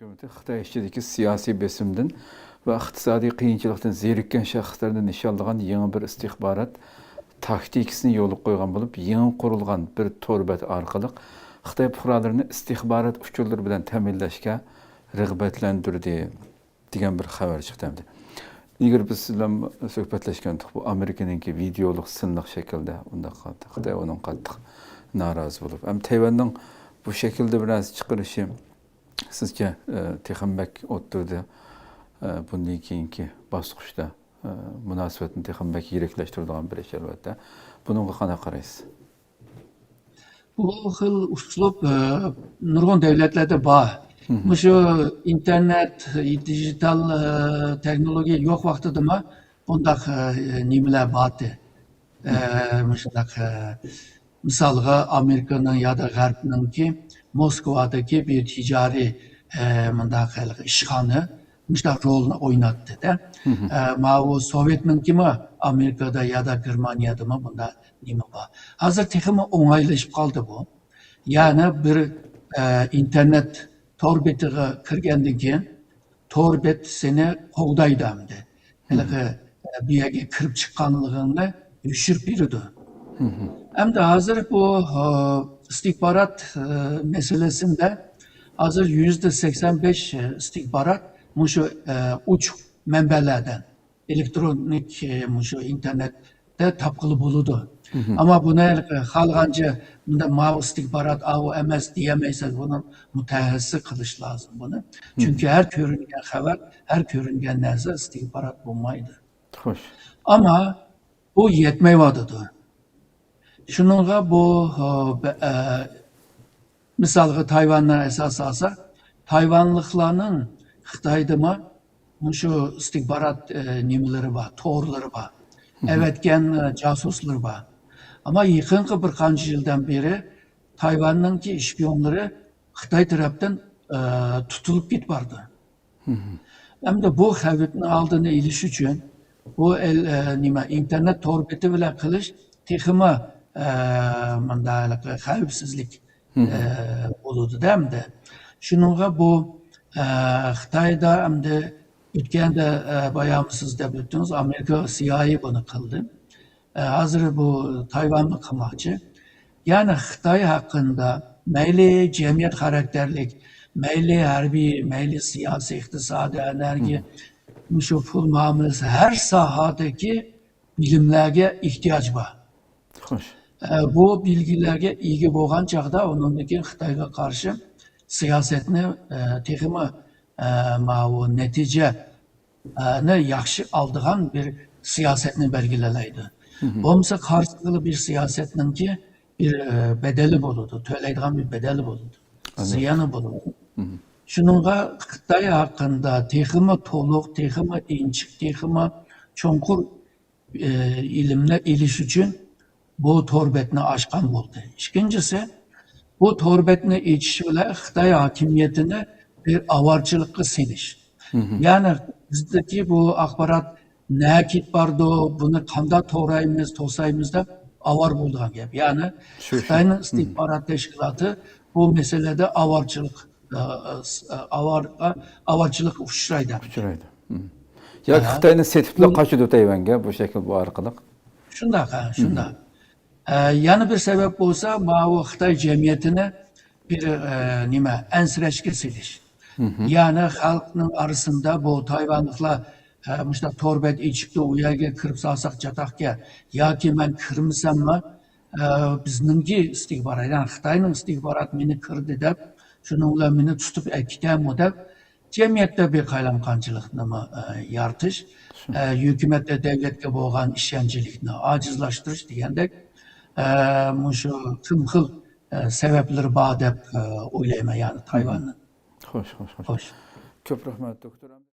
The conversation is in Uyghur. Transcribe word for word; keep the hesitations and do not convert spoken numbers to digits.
ھۆكۈمىتى خىتاي ئىچىدىكى سىياسىي بېسىمدىن ۋە ئىقتىسادىي قىيىنچىلىقتىن زېرىككەن شەخسلەرنى نىشانلىغان يېڭى بىر ئىستىخبارات تاكتىكىسىنى يولغا قويغان بولۇپ، يېڭى قۇرۇلغان بىر تور بەت ئارقىلىق خىتاي پۇقرالىرىنى ئىستىخبارات ئۇچۇرلىرى بىلەن تەمىنلەشكە رىغبەتلەندۈردى، دېگەن بىر خەۋەر چىقتى ئەمدى. ئىلگىرى بىز سىز بىلەن سۆھبەتلەشكەنتۇق، بۇ ئامېرىكىنىڭكى ۋىدېئولۇق سىنلىق شەكلىدە ئۇنداق قىلدى. خىتاي ئۇنىڭغا قاتتىق نارازى بولۇپ، ھەم تەيۋەننىڭ بۇ شەكىلدە بىر نەرسە چىقىرىشى سىزچە، ئە، تېخىمۇ بەك ئوتتۇرىدا، ئە، بۇندىن كېيىنكى باسقۇچتا، ئە، مۇناسىۋەتنى تېخىمۇ بەك يىرىكلەشتۈرىدىغان بىر ئىش، ئەلۋەتتە. بۇنىڭغا قانداق قارايسىز؟ بۇ خىل ئۇسلۇب، ئە، نۇرغۇن دۆلەتلەردە بار. مۇشۇ ئىنتېرنېت، دىجىتال، ئە، تېخنولوگىيە يوق ۋاقتىدىمۇ بۇنداق، ئە، نېمىلەر بارتى. ئە، مۇشۇنداق، ئە، مىسالغا، ئامېرىكىنىڭ يادا غەربنىڭكى موسكۋادىكى بىر تىجارىي، ئە، مۇنداق ھېلىقى ئىشخانا مۇشۇنداق رولنى ئويناتتى-دە. ئە، ماۋۇ سوۋېتنىڭكىمۇ ئامېرىكىدا يادا گېرمانىيەدىمۇ بۇنداق نېمە بار. ھازىر تېخىمۇ ئوڭايلىشىپ قالدى بۇ. يەنى بىر، ئە، ئىنتېرنېت تور بېتىغا كىرگەندىن كېيىن، تور بەت سېنى قوغدايدۇ ئەمدى. ھېلىقى، ئە، بۇ يەرگە كىرىپ چىققانلىقىڭنى يوشۇرۇپ بېرىدۇ. ئەمدى ھازىر بۇ، ئە، ئىستىخبارات، ئە، مەسىلىسىندە ھازىر يۈزدە سەكسەن بەش ئىستىخبارات مۇشۇ، ئە، ئوچۇق مەنبەلەردىن، ئېلېكترونىك، ئە، مۇشۇ ئىنتېرنېتتە تاپقىلى بولىدۇ. ئەمما بۇنى خالىغانچە مۇنداق ماۋۇ ئىستىخبارات، ئاۋۇ ئەمەس دېيەلمەيسىز. بۇنى مۇتەخەسسىس قىلىش لازىم بۇنى. چۈنكى ھەر كۆرۈنگەن خەۋەر، ھەر كۆرۈنگەن نەرسە ئىستىخبارات بولمايدۇ. خوش. ئەمما بۇ يەتمەيۋاتىدۇ. شۇنىڭغا بۇ، ئە، بە-، ئە، مىسالغا تايۋاننى ئاساس ئالساق، تايۋانلىقلارنىڭ خىتايدىمۇ مۇشۇ ئىستىخبارات، ئە، نېمىلىرى بار، تورلىرى بار. ئەۋەتكەن، ئە، جاسۇسلىرى بار. ئەمما يېقىنقى بىر قانچە يىلدىن بېرى تايۋاننىڭكى شپىيونلىرى خىتاي تەرەپتىن، ئە، تۇتۇلۇپ كېتىپ بارىدۇ. ئەمدى بۇ خەۋپنىڭ ئالدىنى ئېلىش ئۈچۈن بۇ ئەل-، ئە، نېمە، ئىنتېرنېت تور بېتى بىلەن قىلىش تېخىمۇ، ئە، مۇنداق خەۋپسىزلىك، ئە، بولىدۇ-دە ئەمدى. شۇنىڭغا بۇ، ئە، خىتايدا ئەمدى ئۆتكەندە، ئە، بايام سىز دەپ ئۆتتىڭىز، ئامېرىكا سىئايئېي بۇنى قىلدى. ئە، ھازىر بۇ تايۋانمۇ قىلماقچى. يەنى خىتاي ھەققىدە مەيلى جەمئىيەت خاراكتېرلىك، مەيلى ھەربىي، مەيلى سىياسىي، ئىقتىسادىي، ئەنەرگىيە، مۇشۇ پۇل مۇئامىلىسى، ھەر ساھەدىكى بىلىملەرگە ئېھتىياج بار. خوش. ئە، بۇ بىلگىلەرگە ئىگە بولغان چاغدا ئۇنىڭدىن كېيىن خىتايغا قارشى سىياسەتنى، ئە، تېخىمۇ، ئە، ماۋۇ نەتىجە، ئە، نى ياخشى ئالىدىغان بىر سىياسەتنى بەلگىلەلەيدۇ. بولمىسا قارشى بىر سىياسەتنىڭكى بىر، ئە، بەدەلى بولىدۇ، تۆلەيدىغان بىر بەدەلى بولىدۇ، زىيانى بولىدۇ. شۇنىڭغا خىتاي ھەققىدە تېخىمۇ تولۇق، تېخىمۇ ئىنچىكە، تېخىمۇ چوڭقۇر ئى، ئىلىمنى ئېلىش ئۈچۈن بۇ تور بەتنى ئاچقان بولدى. ئىككىنچىسى، بۇ تور بەتنى ئېچىش بىلەن خىتاي ھاكىمىيىتىنى بىر ئاۋارىچىلىققا سېلىش. يەنى بىزدىكى بۇ ئاخبارات نەگە كېتىپ بارىدۇ، بۇنى قانداق تورايمىز، توسايمىز دەپ ئاۋارە بولىدىغان گەپ. يەنى شۇ، شۇ. خىتاينىڭ ئىستىخبارات تەشكىلاتى بۇ مەسىلىدە ئاۋارىچىلىق، ئە، ئە، ئاۋارە-، ئاۋارىچىلىققا ئۇچرايدۇ. ئۇچرايدۇ. ياكى خىتاينى سېتىپلا قاچىدۇ تەيۋەنگە بۇ شەكىل، بۇ ئارقىلىق. شۇنداق، ھە، شۇنداق. ئە، يەنە بىر سەۋەب بولسا، ماۋۇ خىتاي جەمئىيىتىنى بىر، ئە، نېمە، ئەنسىرەشكە سېلىش. يەنى خەلقنىڭ ئارىسىدا بۇ تايۋانلىقلار، ئە، مۇشۇنداق تور بەت ئېچىپتۇ، ئۇ يەرگە كىرىپ سالساق چاتاقكەن ياكى مەن كىرمىسەممۇ، ئە، بىزنىڭكى ئىستىخبارات، يەنى خىتاينىڭ ئىستىخباراتى مېنى كىردى دەپ، شۇنىڭ بىلەن مېنى تۇتۇپ ئەكېتەرمۇ دەپ، جەمئىيەتتە بىر قايلامقانچىلىقنىمۇ، ئە، يارىتىش، ئە، ھۆكۈمەتتە دۆلەتكە بولغان ئىشەنچلىكنى ئاجىزلاشتۇرۇش دېگەندەك، ئە، مۇشۇ خىل خىل، ئە، سەۋەبلىرى بار دەپ، ئە، ئويلايمەن، يەنى تايۋاننىڭ. خوش، خوش، خوش. خوش. كۆپ رەھمەت، دوكتور.